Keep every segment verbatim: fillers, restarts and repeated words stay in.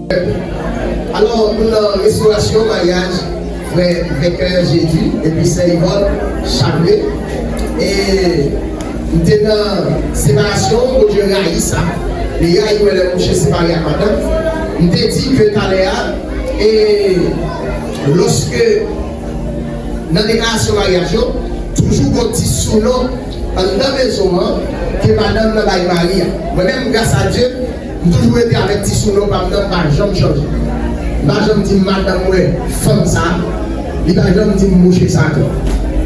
Alò, nou nan restorasyon maryaj frè Vèkè Jedi epi sè Ivòn Chabre. E m te nan separasyon, Bondye rayi sa. Li rayi wè lè mouche separe ak madanm. M te di ke talè a, e lòske nan deklarasyon maryaj yo, toujou gon ti sounon anndan mezon an ke madanm nan bay mari a. Mwen menm, gras a Dye, m toujou rete avèk ti sounon pa m nan, m pa janm chanje. M pa janm di madanm mwen fanm sa, li pa janm di m mouche sa tou.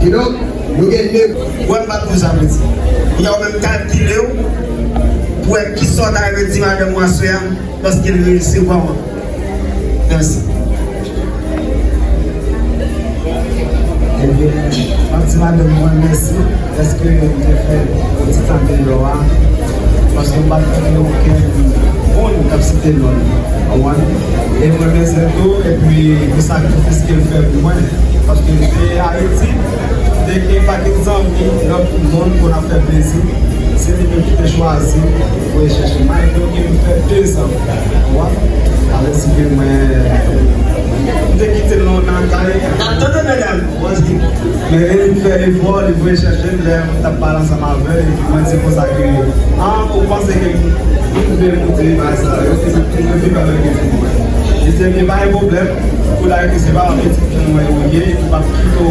Kidonk, nou gen de. Wè m pa t konn sa vle di. Kounye a ou menm kalkile w pou wè kisa w ta renmen di madanm ou aswè a, paske l resevwa w. Mèsi. Ebyen, m ap di madanm mwen mèsi dèske li te fè yon ti tan deyò a, paske m pa t konnen okenn moun k ap site non l, w konprann? E m remèsye l tou, epi pou sakrifis ke l fè pou mwen, paske depi Ayiti, te gen pakèt zanmi, lòt moun pou n ap fè plezi. Se li menm ki te chwazi voye chèche m. Malgre ke m fè dezan, w konprann? Alòske mwen, m te kite l nan kay. N ap tande, medam. Men li fè efò, li voye chèche m, lè m t ap pale ansanm avè l, epi mwen di konsa ke, ah, ou panse ke m vle montre bagay sa yo, se pou mwen viv avèk epi mwen. Li di, ebyen, pa gen pwoblèm, pou la ke se pa pitit fi mwen ou ye, ou p ap kite w,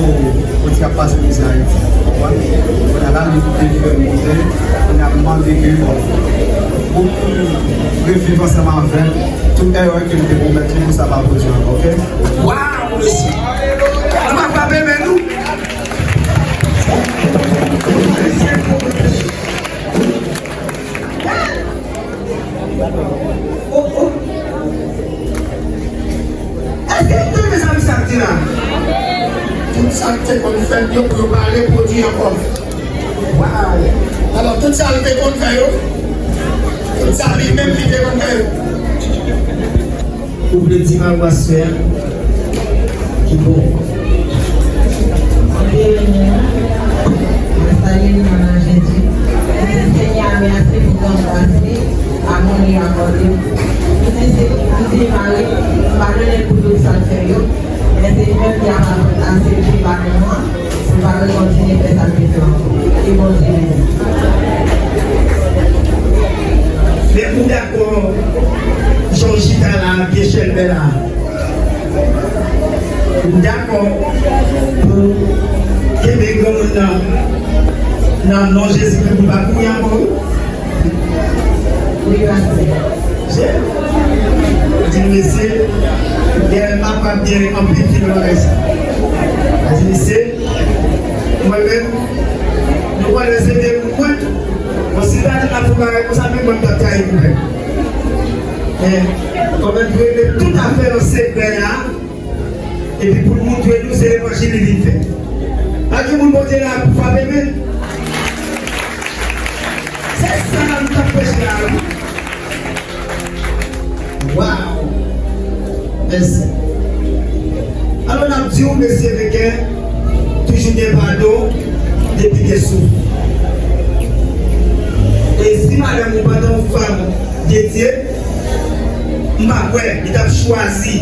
ou ti ap pase mizè Ayiti. Ou konprann? Kounye a la, li te fè m monte, kounye a m mande ke, bon, pou m reviv ansanm avè l, tout erè ke m te komèt li, pou sa pa pwodui ankò, oke? Waw, mesye! Nou pa frape men nou? Oh, oh. Èske nou tande sa misye ap di la? Tout sa k te konn fèt yo pou yo pa repwodui ankò. Waw! Alò, tout sa l te konn fè yo, tout sa li menm li te konn fè yo. Ou vle di m a w aswè a? Ki bon. Anpil renmen nou. Mwen salye nou nan non Jezi. Mwen di Senyè a mèsi pou tan pase, amou li akòde m. Mwen di, mwen di mari m, m pa konnen pou tout sa l fè yo, men se li menm ki ap aksepte pa nou an. Ou pa kontinye fè sa l te fè ankò. Ke Bondye beni. Men ou dakò, jan w chita la, pye chèlbè la, ou dakò pou kenbe granmoun nan, nan non Jezikri pou l pa kouri ankò, wi? Wi, pastè. Se, di mesye, dèyè m ap ap gen anpil fil bagay sa. Di mesye, mwen menm, nou konnen se vye moun mwen. Bon, si l ta di m ap fè bagay konsa, menm mwen m t ap trayi koup. Men, kòm m rele tout afè nan sekrè a, epi pou l montre nou se levanjil li vin fè. Pa gen moun Bondye la pou frape men. Se sa m t ap preche la, wi. Waw! Mèsi. Alò, n ap di w, mesye Vekè, toujou gen padon depi gen souf. E si madanm ou pa t yon fanm dedye, m pa kwè li t ap chwazi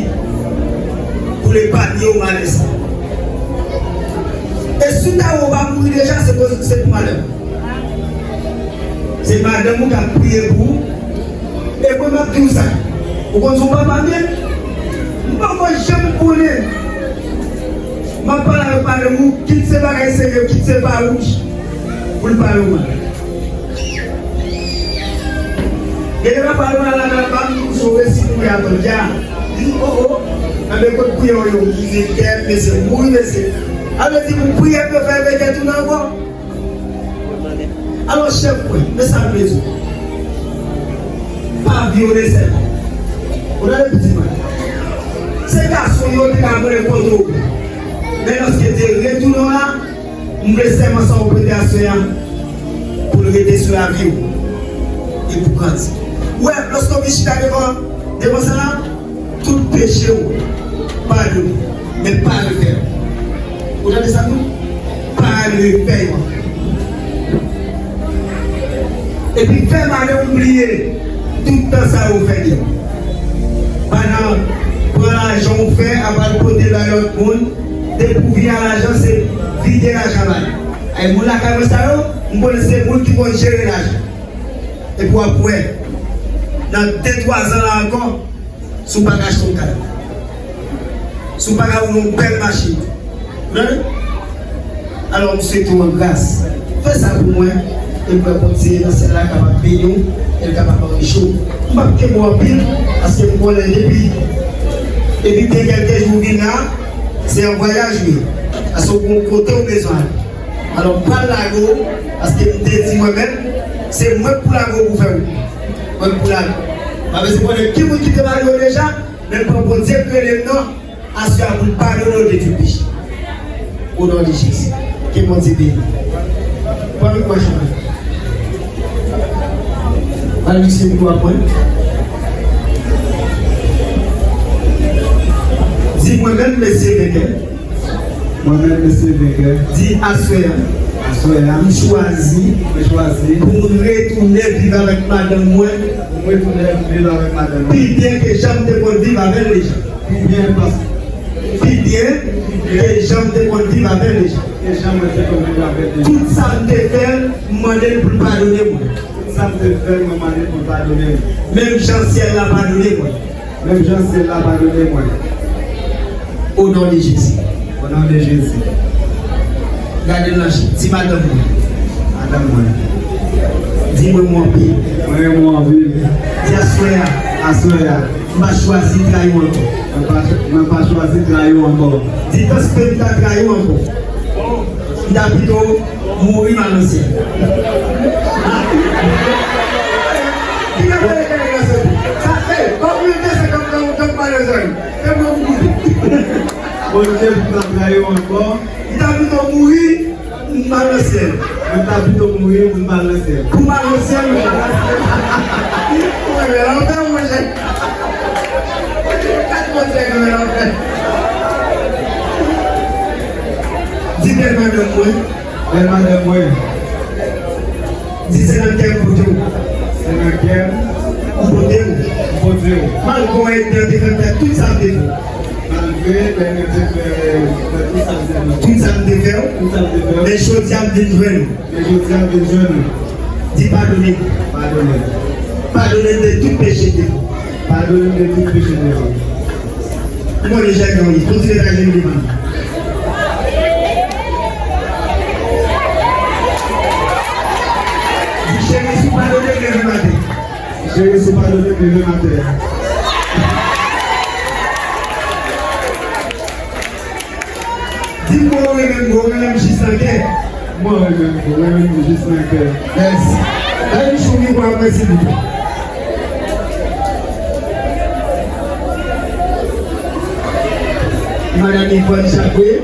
pou l epanye w malè sa. E si w ta wè w pa mouri deja, se koz, se pou madanm. Se madanm ou k ap priye pou ou. E mwen, m ap di w sa. Ou konn se yon papa m ye? M poko janm konnen. M ap pale avèk madanm ou, kit se bagay serye, kit se fawouch, pou l pale w mal. Genlè l ap pale w mal la, l ap ba m sou resi pou y ap di a. Li di, o, o, anben kot priyè w yo, li di, kè m, mesye, mouri, mesye. Sa vle di pou priyè m yo fè Vekè tounen ankò. Alò, chèf mwen, men sa m bezwen. Pa vyole sèlman. Ou tande, pitit mwen? Se gason yo te ka voye kont ou. Men lòske te retounen w la, m vle sèman sa w prete aswè a, pou l rete sou lavi w. E pou grandi. Ou wè, lòske w vin chita devan, devan sa la, tout peche w padone, men pa refè yo. Ou tande sa tou? Pa refè yo. Epi fè madanm ou bliye tout tan sa yo fè li. Pa Lòt moun, depi w vin a lajan, se vide lajan ba yo. Ay, moun lakay mwen sa yo, m konnen se moun ki konn jere lajan. Epi w ap wè, nan de, twa zan la ankò, si w pa ka achte yon kay, si w pa ka woule yon bèl machin, w tande? Alò, m swete w an gras, fè sa pou mwen, e m kwè Bondye nan syèl la kapab beni w, e l kapab anrichi w. M p ap kenbe w anpil, paske m konnen depi, depi gen kèlke jou w vin la, se yon vwayaj ou ye. Paske w gen yon kote w bezwen ale. Alò, m pral lage w, paske m te di mwen menm, se mwen k pou lage w pou fè wout. Mwen k pou lage w. M pa bezwen konnen ki moun ki te mare w deja, men m pran Bondye k rele m nan, aswè a pou l padone w de tout peche. O non de Jezi. Ke Bondye beni w. Pran mikwo a, chante. Al mikse mikwo a pou mwen. Di, mwen menm, mesye Venkè. Mwen menm, mesye Venkè. Di, aswè a. Aswè a. M chwazi. Mwen chwazi. Pou m retounen viv avèk madanm mwen. Pou m retounen viv avèk madanm mwen. Pi byen ke jan m te konn viv avè l deja. Pi byen pas. Pi byen ke jan m te konn viv avè l deja. Ke jan mwen te konn viv avè l deja. Tout sa m te fè l, m mande l pou l padone mwen. Tout sa m te fè l, mwen mande l pou l padone m. Menm jan syèl la padone mwen. Menm jan syèl la padone mwen. O non de Jezi. O non de Jezi. Gade l nan je. Di madanm mwen. Madanm mwen. Di mwen mwen anpil. Mwen mwen anpil. Di aswè a. Aswè a. M pa chwazi trayi w ankò. Mwen pa, mwen pa chwazi trayi w ankò. Di paske m ta trayi w ankò. M ta pito mouri mal nan syèl. Ki nan pale kay nan soti? Sa, ey, kòm ou te se kòm nan, nan pale zòrèy. Se mwen pou koute. Bondye pou ta trayi w ankò. M ta pito mouri, m pa nan syèl. Mwen ta pito mouri pou m pa nan syèl. Pou m pa nan syèl, mwen pa nan syèl. Ou renmen lanfè, monchè. Kat Bondye renmen lanfè. Di bèl madanm mwen. Bèl madanm mwen. Di se nan kè m pote w. Se nan kè m. M pote w. M pote w. Malgre w te fè m fè tout sa m te fè. Malgre lè mwen te fè, fè tout sa m te fè. Tout sa m te fè w. Tout sa m te fè. Men jodi a m vin jwenn ou. Men jodi a m vin jwenn ou. Di padone m. Padone m. Padone m de tout peche m te fè. Padone m de tout peche m te fè. M konnen jèn nan wi. Kontinye bay jèn devan. Di cheri, si w padone m, leve m atè. Cheri, si w padone m, leve m atè. Di m mwen ou renmen m, ou renmen m jis nan kè. Mwen ou renmen m, ou renmen m jis nan kè. Yes. Bay Michou mikwo a mwen, silvouplè. Madanm Yvonne Jacques,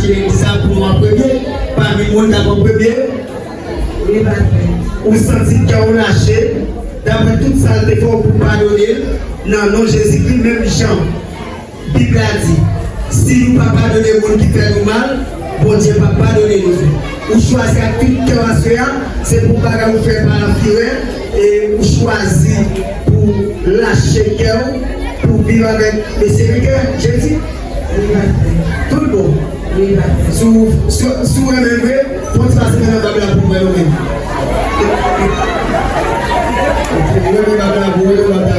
cheri sa pou mwen an premye, pami moun k ap an premye. Ou santi kè w lache, daprè tout sa l te fè w pou w padone l, nan non Jezikri, menm jan Bib la di, si nou pa padone moun ki fè nou mal, Bondye p ap padone nou. Ou chwazi ak tout kè w aswè a, se pou bagay ou fè pa nan firè, e ou chwazi pou lache kè w, pou viv avèk mesye Venkè, Jezi. Tout bon. Si w, si w, si w renmen vre, fon ti pase nan bab la pou mwen, non, men. Ok, ou renmen bab la, ou renmen bab la.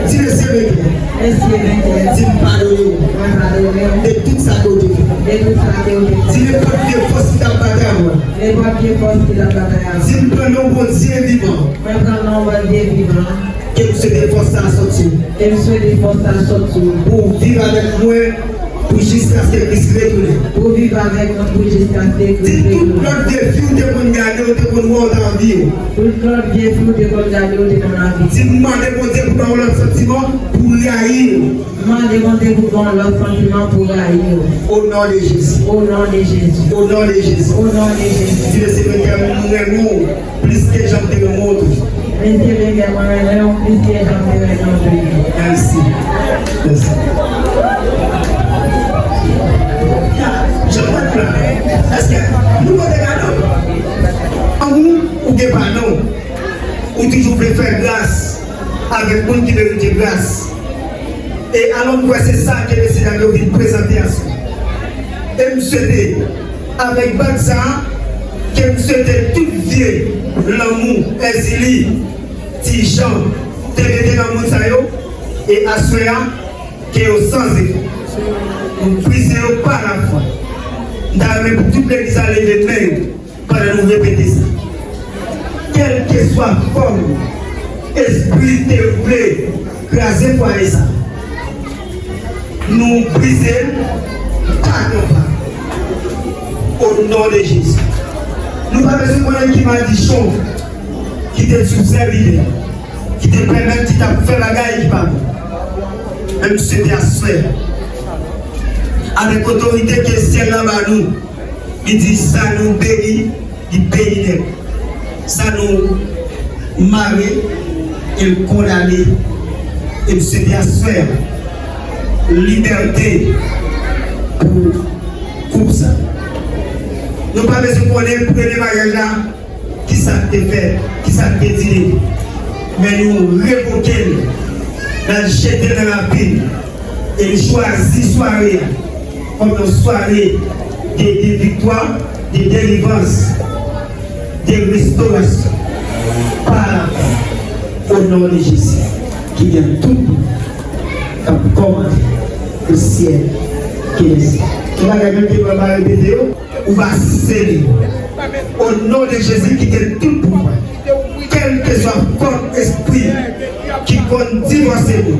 Di mesye Venkè. Mesye Venkè. Di m padone w. Mwen padone w. De tout sa ke w te fè. De tout sa ke w te fè. Di nenpòt vye fòs ki t ap batay mwen. Nenpòt vye fòs ki t ap batay mwen. Di m pran non Bondye vivan. Mwen pran non Bondye vivan. Ke m swete fòs sa sòti w. Ke m swete fòs sa sòti w. Pou w viv avèk mwen pou jiskaske Kris retounen. Pou w viv avèk mwen pou jiskaske Kris retounen. Di tout lòt vye fi w te konn gade, w te konn wè w t anvi yo. Tout lòt vye fi w te konn gade, w te konn anvi. Di m mande Bondye pou l ba w lòt santiman pou w rayi yo. Mande Bondye pou l ba w lòt santiman pou w rayi yo. O non de Jezi. O non de Jezi. O non de Jezi. O non de Jezi. Di mesye Venkè, m renmen w. Plis ke jan m te renmen w toujou. Mesye Venkè, mwen renmen w plis ke jan m te renmen w toujou. Mèsi. Mèsi. Jan mwen fè. Èske nou pote kado? Lanmou ou gen pa non. Ou toujou vle fè gras. avèk moun ki merite gras. E alò m kwè se sa ke mesye dam yo vin prezante aswè. E m swete, avèk bag sa a, ke m swete tout vye lanmou Èzili, Ti Jan, te mete nan moun sa yo, e aswè a, ke yo san zefò. Nou brize yo pa lafwa. M ta renmen pou tout legliz la leve men yo pandan nou repete sa. Kèlkeswa fòm espri te vle kraze fwaye sa, nou brize l pa konba. O non de Jezi. Nou pa bezwen konnen ki madichon ki te sou sèvitè, ki te pèmèt li t ap fè bagay ki pa bon. Men m swete aswè, avèk otorite ke syèl la ba nou, li di sa nou beni, li beni nèt. Sa nou mare, e l kondane. E m swete aswè, libète pou koup sa. Nou pa bezwen konnen premye maryaj la, kisa k te fèt, kisa k te di li. Men nou revoke l, n al jete l nan lapin. E nou chwazi sware a kòm yon sware de, de viktwa, de delivrans, de restorasyon. Pa lafwa, o non de Jezi, ki gen tout pouvwa, k ap kòmande le syèl ke le syèl. Tout bagay menm ke papa repete yo, ou va seli. O non de Jezi ki gen tout pouvwa. Kèlkeswa fòm espri ki konn divòse nou,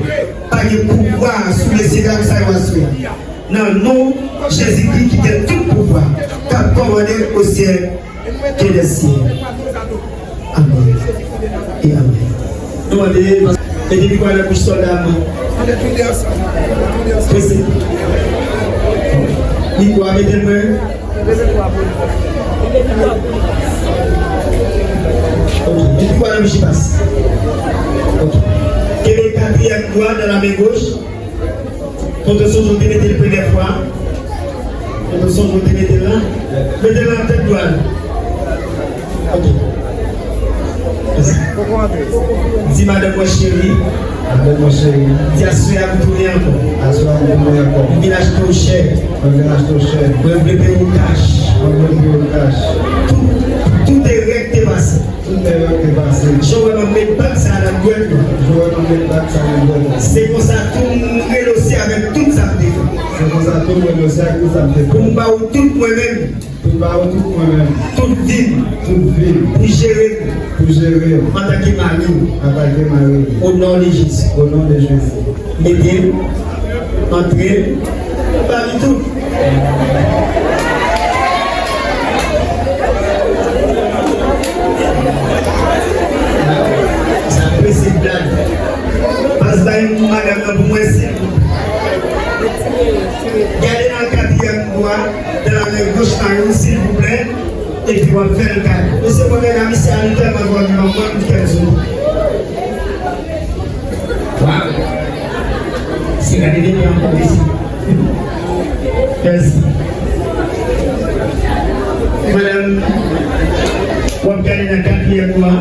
pa gen pouvwa sou mesye dam sa yo aswè a. Nan non Jezikri ki gen tout pouvwa, k ap kòmande o syèl ke le syèl. Amèn e amèn. Nou mande, mete mikwo a nan bouch sòlda mwen. Prese. Mikwo a, mete l mwen. Ok, mete mikwo a nan bouch li pas. Ok. Kenbe katriyèm dwa nan lamen goch. Tonton Sonson te mete l premyè fwa. Tonton Sonson te mete l la. Mete l nan tèt dwa l. Ok. Mèsi. Di madanm mwen cheri. Madanm mwen cheri. Di aswè a m tounen ankò. Aswè a m tounen ankò. M vin achte w chè. Mwen vin achte w chè. Mwen vle peye w kach. Mwen vle peye w kach. Tout, tout erè k te pase. Tout erè k te pase. Jan w wè m ap met bag sa a nan dwèt mwen. Jan w wè m ap met bag sa a nan dwèt mwen. Se konsa tou m renonse avèk tout sa m te fè. Se konsa tou m renonse ak tout sa m te fè. Pou m ba w tout mwen menm. Pou m ba w tout mwen menm. Tout vi m. Tout vi m. Pou jere m. Pou jere m. Antanke mari w. Antanke mari w. O non de Jezi. O non de Jezi. Mete, antre, ba li tou. Sa prese blag. Pas bay madanm nan pou mwen, silvouplè. Gade nan katriyèm dwa, nan lamen goch mari w, silvouplè. Epi w ap fè l kado. Mesye, mwen menm a misye a li tèlman dwòl, li ban m kè m sou li. Waw! Se gade de pye ankò mesye. Mèsi. Madanm, w ap gade nan katriyèm dwa.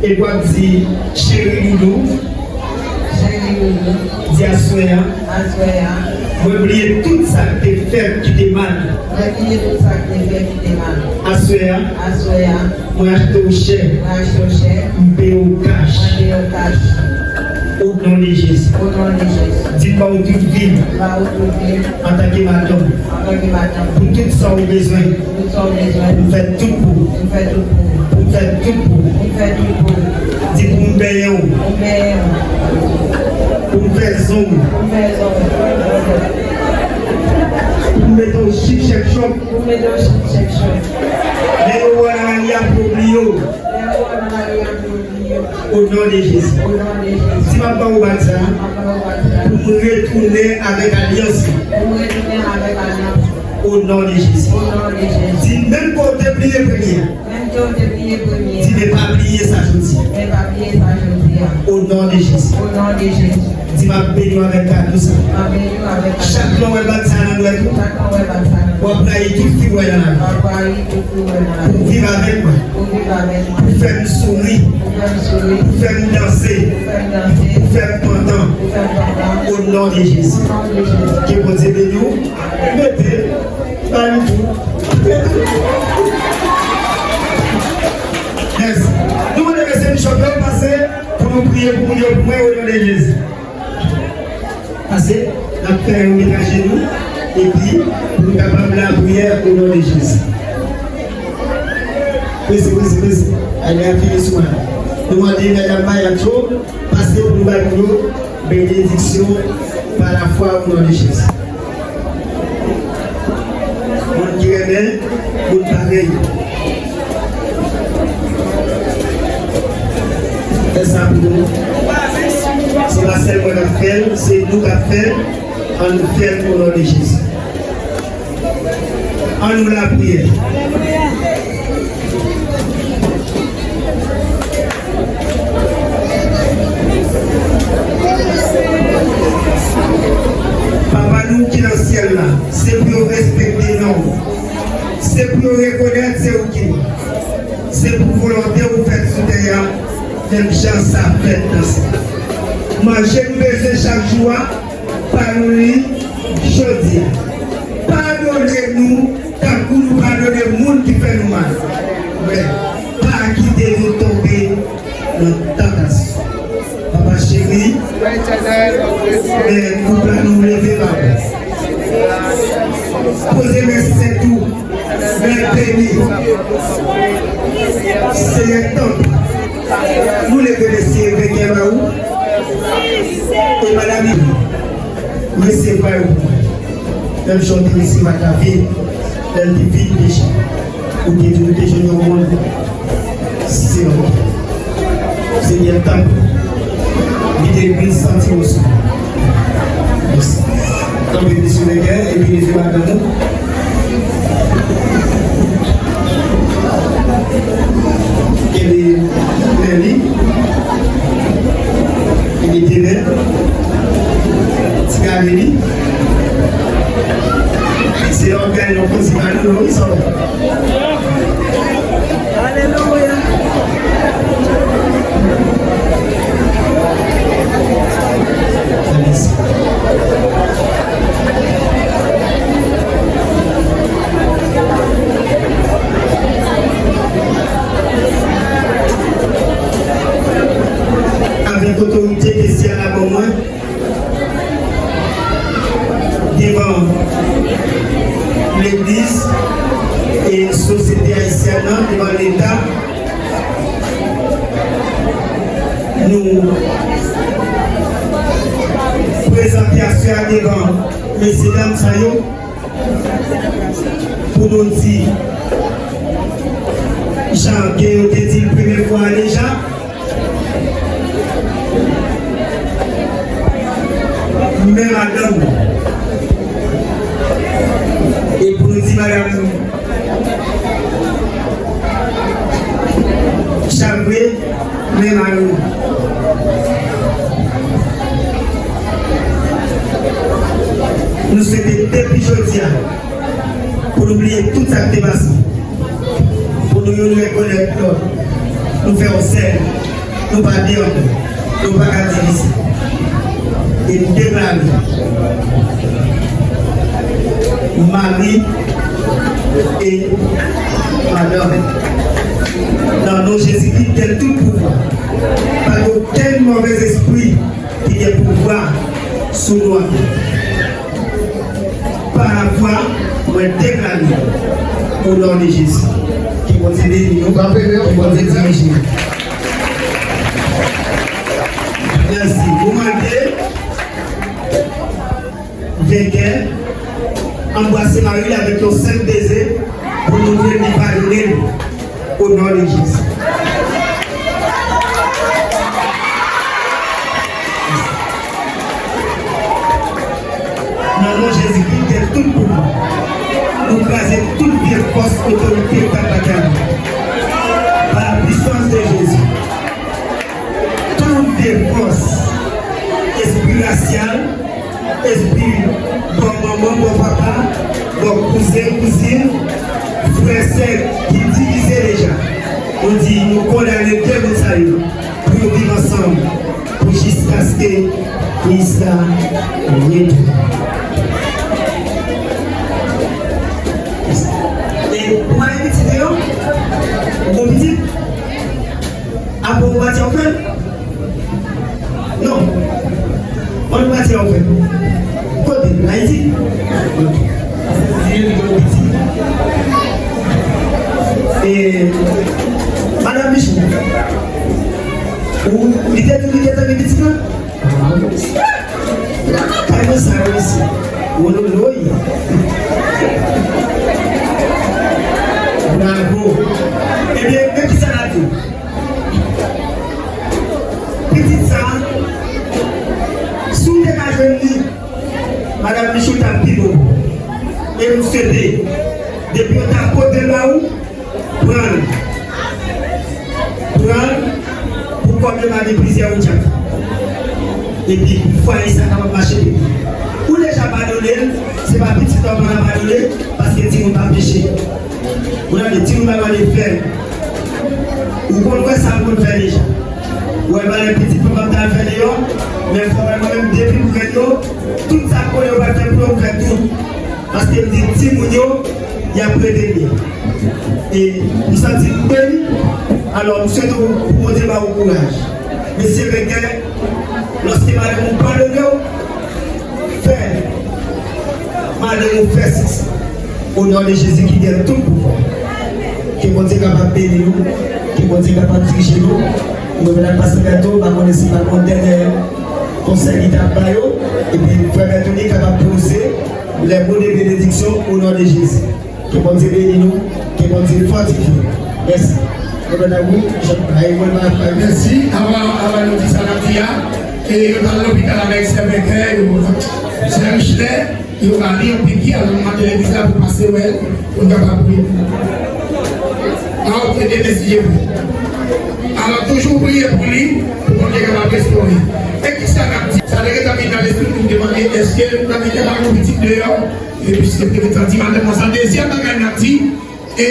Epi w ap di, cheri doudou. Cheri doudou. Di aswè a. Aswè a. Mwen bliye tout sa k te fèt ki te mal. Mwen bliye tout sa k te fèt ki te mal. Aswè a. Aswè a. Mwen achte w chè. Mwen achte w chè. M peye w kach. Mwen peye w kach. O non de Jezi. O non de Jezi. Di m ba w tout vi m. Ba w tout vi m. Antanke madanm. Antanke madanm. Pou tout sa w bezwen. Pou tout sa w bezwen. Pou m fè tout pou w. Pou m fè tout pou w. Pou m fè tout pou w. Pou m fè tout pou w. Di pou m benyen w. Pou m benyen w. Pou m fè zong. Pou m fè zong. Pou m mete w chik chèk chòp. Pou m mete w chik chèk chòp. Lè yo wè w nan lari a pou yo bliye w. Lè yo wè w nan lari a pou yo bliye w. O non de Jezi. O non de Jezi. Si m ap ba w bag sa a, m ap ba w bag sa a, pou m retounen avèk alyans. Pou m retounen avèk alyans. O non de Jezi. O non de Jezi. Di menm ke w te bliye premye a. Menm ke w te bliye premye a. Di men pa bliye sa jodi a. Men pa bliye sa jodi a. O non de Jezi. O non de Jezi. Di m ap beni w avèk kado sa. M ap beni w avèk kado. Chak lè w wè bag sa a nan dwèt ou, chak lè w wè bag sa a nan dwèt ou, w ap rayi tout fi w wè nan lavi. W ap rayi tout fi w wè nan lavi. Pou viv avèk mwen. Pou viv avèk mwen. Pou Fè m souri, pou fè m danse, pou fè m kontan, o non de Jezi. Ke Bondye beni w. Mete, ba li tou. Mete. Yes. Nou mande mesye m chante pase pou nou priye pou moun yo pou mwen, o non de Jezi. Pase, n ap fè yon met ajenou, epi pou nou kapab lapriyè o non de Jezi. Prese, prese, prese. Ane a fini sou mwen. Nou mande medam Mayacho pase pou nou bay pou nou benediksyon pa lafwa o non de Jezi. Moun ki renmen, moun parèy. Fè sa pou nou. Se pa sèl mwen k ap fè l, se nou k ap fè l. Ann nou fè l o non de Jezi. Ann nou lapriyè. Papa nou ki nan syèl la, se pou yo respekte non w. Se pou yo rekonèt se ou ki. Se pou volonte w fèt sou tè a, menm jan sa fèt nan syèl. Manje nou bezwen chak jou a, ba nou li jodi a. Padone nou, tankou nou padone moun ki fè nou mal. Men, pa kite nou tonbe nan tantasyon. Papa cheri, men koup la nou leve, papa. Poze men sent ou, men beni. Senyè, tanpri. Nou leve mesye venkè ba ou. E madanm li, resevwa yo pou mwen. Menm jan w te resevwa David, lè l te vin peche. Ou te di nou te jwenn yon moun se yon Senyè, tanpri, kite lwil santi w sou mwen. Yes. Tanpri, mesye venkè, epi leve madanm ou. Kenbe men li. Kenbe de men. Ti gade li. Se lè w ap gade yon koze pa nou non, wi, sa w. Alelouya. Avèk otorite ke syèl la ban mwen, devan legliz e sosyete ayisyèn nan, devan Leta, nou prezante aswè a devan mesye dam sa yo pou nou di, jan ke yo te di l premye fwa a deja, men madanm ou. E pou nou di madanm Chavre, men mari w. Nou swete depi jodi a pou nou bliye tout sa k te pase. Pou nou youn rekonèt lòt. Nou fè yon sèl. Nou pa de ankò. Nou pa ka divize. E deklare mari e madanm. Nan non Jezikri ki gen tout pouvwa. Pa gen okenn movèzespri ki gen pouvwa sou nou ankò. Pa lafwa, mwen deklare, o non de Jezi, ke Bondye beni nou, ke Bondye dirije nou. Mèsi. Moman de venkè, anbrase mari l avèk yon sèl beze pou montre li padone l. O non de Jezi. Nan non Jezikri, ki gen tout pouvwa, nou kraze tout vye fòs otorite k ap batay avè nou. Par la puissance de Jésus. Tout vye fòs, espri rasyal, espri bò manman, bò papa, bò kouzen, kouzin, frè, sè ki divize deja. Nou di nou Kondane de moun sa yo pou yo viv ansanm pou jiskaske Miss la retounen. E pou mwen pitit yo, ou bon pitit? Apre ou pati anfen? Non. Mwen nou pati anfen. Kote? Ayiti? Ok. E, Madanm Michou, ou, li te, li te tanmen pitit la? Kay mwen sa yo isi. Wololoy. Bravo. Ebyen, men kisa n a di. Pitit sa, si w te ka jwenn li, Madanm Michou t ap pi bon. E m swete, depi yo ta pote l ba ou, pran l. Pran l pou kòm yo pa gen plizyè ou tchak. Epi pou fwaye sa kapab mache pi byen. Ou deja padone l, se pa pitit la w pa ka padone, paske timoun pa peche. Ou tande, timoun pa mande fè. Ou konn wè sa l konn fè deja. Ou wè valè pitit papa m t al fè deyò, men fò w wè mwen menm depi m jwenn yo, tout sa m konnen yo pral fè pou yo, m fè tou. Paske m di timoun yo, y ap rete byen. E m santi m beni, alò m swete w pou Bondye ba ou kouraj. Mesye Benkè, lòske madanm ou padone w, fè madanm ou fè siksè. O non de Jezi ki gen tout pouvwa. Ke Bondye kapab beni nou, ke Bondye kapab dirije nou. Nou mèt ap pase bento, m pa konnen si pa gon dènye konsèy li t ap ba yo, epi frè Bertony kapab pwononse les mots de bénédiction au nom de Jésus. Ke Bondye beni nou, ke Bondye fòtifye nou. Mèsi. Reverend Abou, Jean Clay, mwen pa fè. Mèsi. Avan, avan nou di sa n ap di a, e yo t al lopital avèk sè Benkè, yo, sè Michelet, yo ba li yon piki, alò m mande legliz la pou pase wè l, pou n kapab priye. A, ok, demen si Dye vle. Alò, toujou priye pou li, pou Bondye kapab restore. E kisa n ap di? Sa te gentan vin nan lespri m, m te mande, èske m ta gentan ba nou pitit deyò? E piske m te gentan di madanm nan sa, dezyèm bagay n ap di, e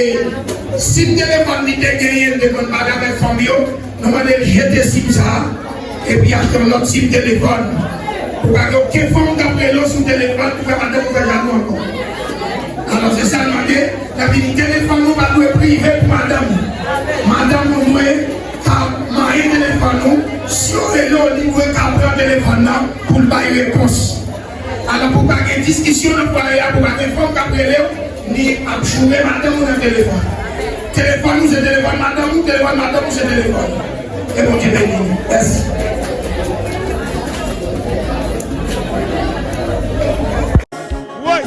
si telefòn li te genyen devan madanm ak fanm yo, nou mande l jete sim sa a, epi achte yon lòt sim telefòn. Pou pa gen okenn fanm k ap rele w sou telefòn pou fè madanm ou fè jalou ankò. Alò, se sa l mande, n ap di li telefòn ou pa dwe prive pou madanm ou. Madanm ou dwe ka manyen telefòn ou, si yo rele w, li dwe ka pran telefòn nan pou l bay repons. Alò, pou pa gen diskisyon nan fwaye a, pou pa gen fanm k ap rele w, ni ap joure madanm ou nan telefòn. Telefòn ou se telefòn madanm ou, telefòn madanm ou se telefòn ou. E Bondye beni nou. Mèsi. Woy!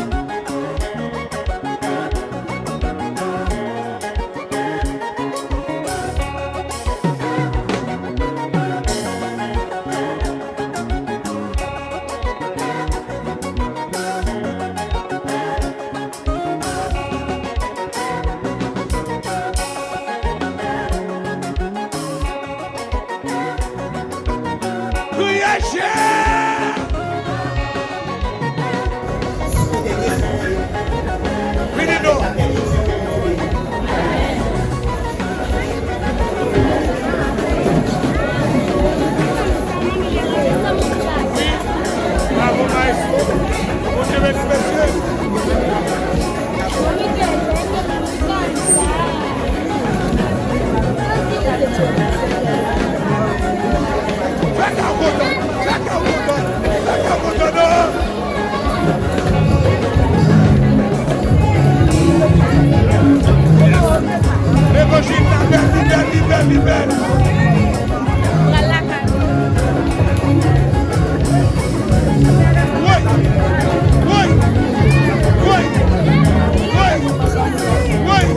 Kriye Jezi! Vini non. Bravo, maestro. Bondye beni, mesye. Fè kè w kontan, fè kè w kontan, fè kè w kontan, non. Levanjil la bèl, li bèl, li bèl, li bèl. Woy! Woy! Woy! Woy! Woy!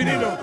Di nou,